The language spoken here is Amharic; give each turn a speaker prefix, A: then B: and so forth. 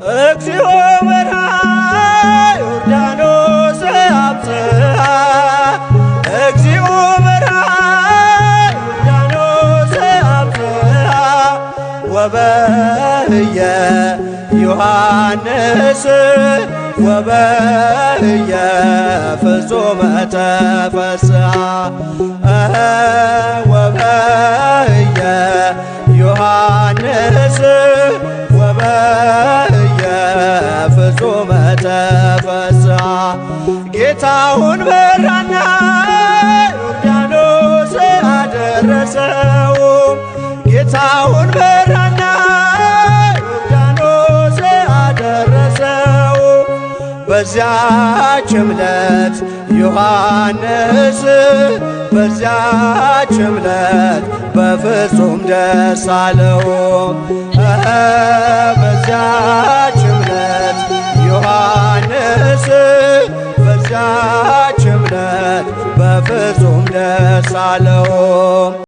A: እግዚኦ በርሃ ዮርዳኖስ አብጽሐ፣ እግዚኦ በርሃ ዮርዳኖስ አብጽሐ፣ ወበህየ ዮሐንስ ወበህየ ፍጹመ ተፈስሐ፣ ወበህየ ዮሐንስ ወበህየ ፍጹመ ተፈስሐ። ጌታውን በራና ዮርዳኖስ አደረሰው፣ ጌታውን በራና ዮርዳኖስ አደረሰው። በዚያች ዕለት ዮሐንስ በዚያች ዕለት በፍጹም ደስ አለው። በዚያች ዕለት ዮሐንስ በዚያች ዕለት በፍጹም ደስ አለው።